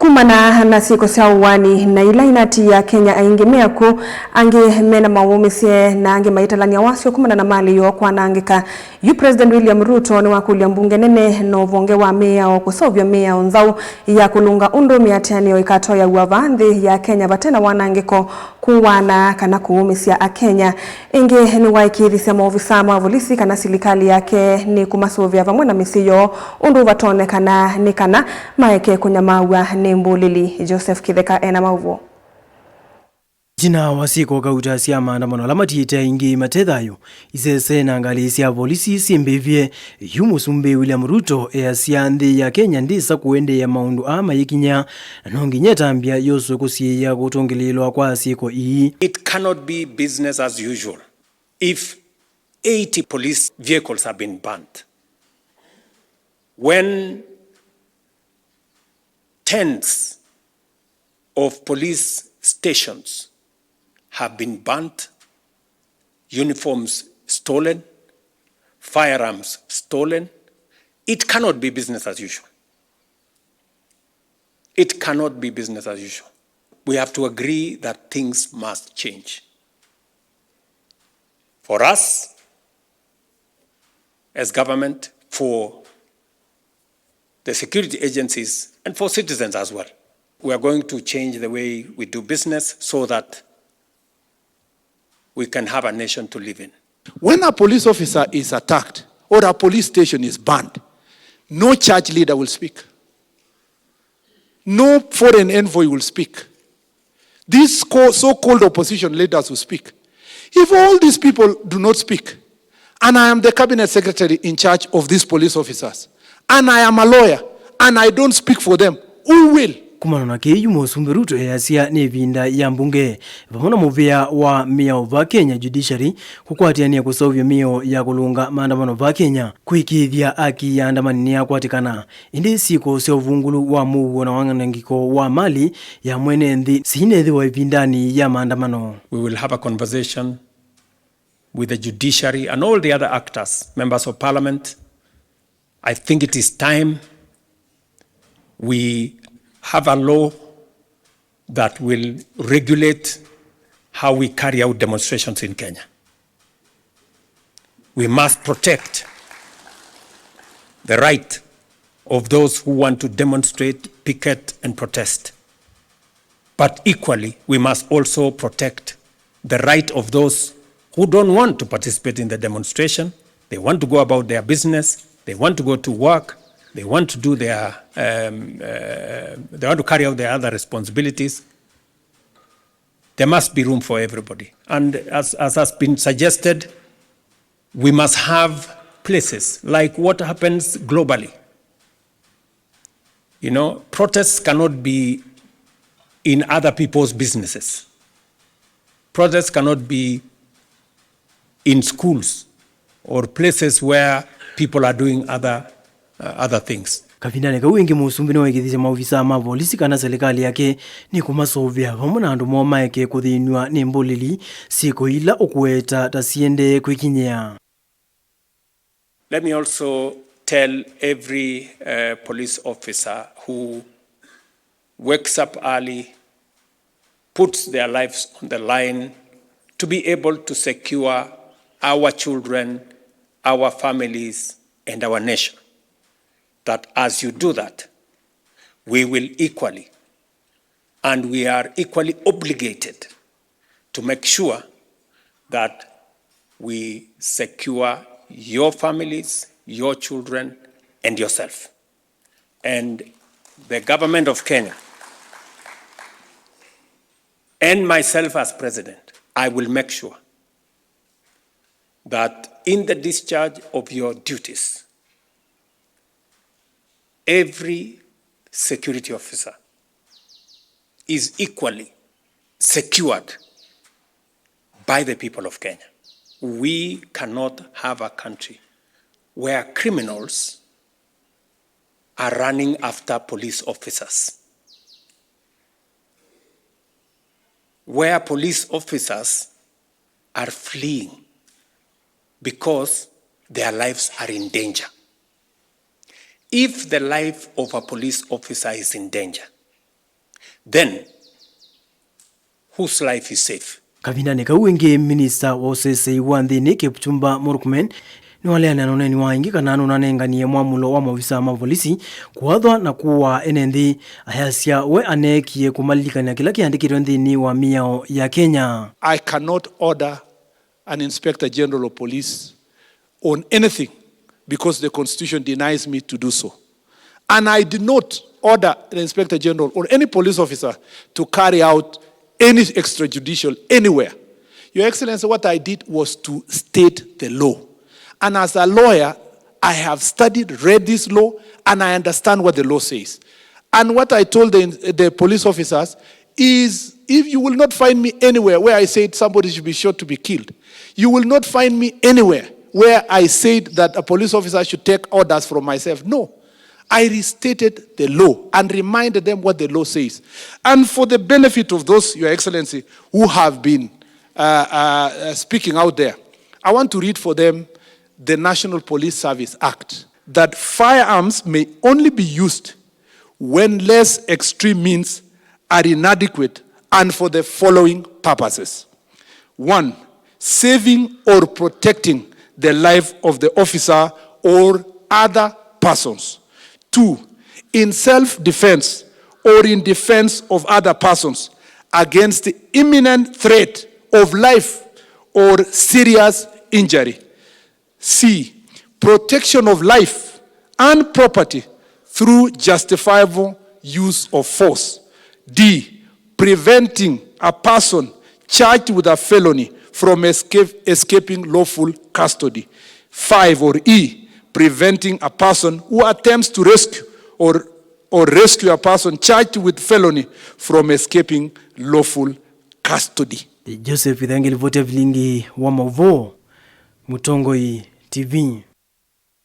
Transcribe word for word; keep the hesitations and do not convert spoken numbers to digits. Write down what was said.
Kumana na syĩko sya ũaani na ila inati ya Kenya, aingĩ me akw'ũ, angĩ mena mawũmĩsye, na angĩ maitalany'a wasyo kumana na malĩ yoo kwanangĩka. Yu President William Ruto nĩwakũlya mbunge nene na ũvonge wa mĩao kũseũvya mĩao nzaũ ya kũlũnga ũndũ mĩatĩanĩo ĩkatoeaw'a vaa nthĩ ya Kenya vate na wanangĩko, kũaana, kana kũũmĩsya Akenya. Ĩngĩ nĩwaĩkĩĩthisye maovisaa ma volisi kana silikalĩ yake nĩkũmasũvĩa vamwe na mĩsyĩ yoo ũndũ ũvatonyekana nĩ kana maeke kũnyamaaw'a nĩ mbũlĩli. Joseph Kĩtheka ena maũvoo. Ĩtina wa syĩko kauta sya maandamano ala matiĩte aingĩ mate thayũ, isese na ngalĩ sya volisi syĩmbĩvye, yu Mũsumbĩ William Ruto easya nthĩ ya Kenya ndĩsa kũendeea maũndũ aa mayĩkinyĩa, na no nginya ĩtambya yoswe kũsiĩĩa kũtũngĩlĩĩlwa kwa syĩko ii. It cannot be business as usual if eighty police vehicles have been burnt. When tens of police stations have been burnt, uniforms stolen, firearms stolen. It cannot be business as usual. It cannot be business as usual. We have to agree that things must change. For us, as government, for the security agencies, and for citizens as well. We are going to change the way we do business so that we can have a nation to live in. When a police officer is attacked or a police station is burned, no church leader will speak. No foreign envoy will speak. These co-, so-called opposition leaders will speak. If all these people do not speak, and I am the cabinet secretary in charge of these police officers, and I am a lawyer, and I don't speak for them, who will? Kumana na kĩĩ, yu Mũsumbĩ Ruto easya nĩ ĩvinda ya mbunge vamwe na mũvĩa wa mĩao va Kenya Judiciary kũkwatĩanĩa kũseũvya mĩao ya kũlũnga maandamano va Kenya, kũĩkĩĩthya aki ya andamani nĩyakwatĩkana. Ĩndĩ syĩko sya ũvungũlu wa mũuo na wanangĩko wa malĩ ya mwene nthĩ siinethĩwa ĩvindanĩ ya maandamano. We will have a conversation with the judiciary and all the other actors, members of parliament. I think it is time we have a law that will regulate how we carry out demonstrations in Kenya. We must protect the right of those who want to demonstrate, picket, and protest. But equally, we must also protect the right of those who don't want to participate in the demonstration. They want to go about their business. They want to go to work. They want to do their, um, uh, they want to carry out their other responsibilities. There must be room for everybody. And as, as has been suggested, we must have places like what happens globally. You know, protests cannot be in other people's businesses. Protests cannot be in schools or places where people are doing other, uh, other things. Kavindanĩ kau ĩngĩ, mũsumbĩ nĩwaĩkĩĩthisye maovisaa ma volisi kana silikalĩ yake nĩkũmasũvĩa vamwe na andũ moo maeke kũthĩnw'a nĩ mbũlĩli syĩko ila ũkũweta ta siendee kwĩkinyĩa. Let me also tell every, uh, police officer who wakes up early, puts their lives on the line to be able to secure our children, our families, and our nation, that as you do that, we will equally, and we are equally obligated to make sure that we secure your families, your children, and yourself. And the government of Kenya and myself as president, I will make sure that in the discharge of your duties, every security officer is equally secured by the people of Kenya. We cannot have a country where criminals are running after police officers, where police officers are fleeing because their lives are in danger. If the life of a police officer is in danger, then whose life is safe? Kavindanĩ kau ĩngĩ, minista wa ũseseĩ wa nthĩnĩ Kipchumba Murkomen nĩwaleana na ũneeni wa aingĩ kana nũnanenganie mwamũlo wa maovisaa ma volisi kũathwa na kũaa ene nthĩ. Ayasya we aneekie kũmalilikany'a kĩla kĩandĩkĩtwe nthĩnĩ wa mĩao ya Kenya. I cannot order an inspector general of police on anything because the constitution denies me to do so. And I did not order the inspector general or any police officer to carry out any extrajudicial anywhere. Your Excellency, what I did was to state the law. And as a lawyer, I have studied, read this law, and I understand what the law says. And what I told the, the police officers is, if you will not find me anywhere where I said somebody should be shot to be killed, you will not find me anywhere where I said that a police officer should take orders from myself. No. I restated the law and reminded them what the law says. And for the benefit of those, Your Excellency, who have been uh, uh, uh, speaking out there, I want to read for them the National Police Service Act, that firearms may only be used when less extreme means are inadequate and for the following purposes. One, saving or protecting the life of the officer or other persons. Two, in self-defense or in defense of other persons against the imminent threat of life or serious injury. C, protection of life and property through justifiable use of force. D, preventing a person charged with a felony from escape, escaping lawful custody. Five, or E, preventing a person who attempts to rescue or, or rescue a person charged with felony from escaping lawful custody. Joseph Ithangi, livoti ya vilingi wa mauvoo, Mũtongoi T V.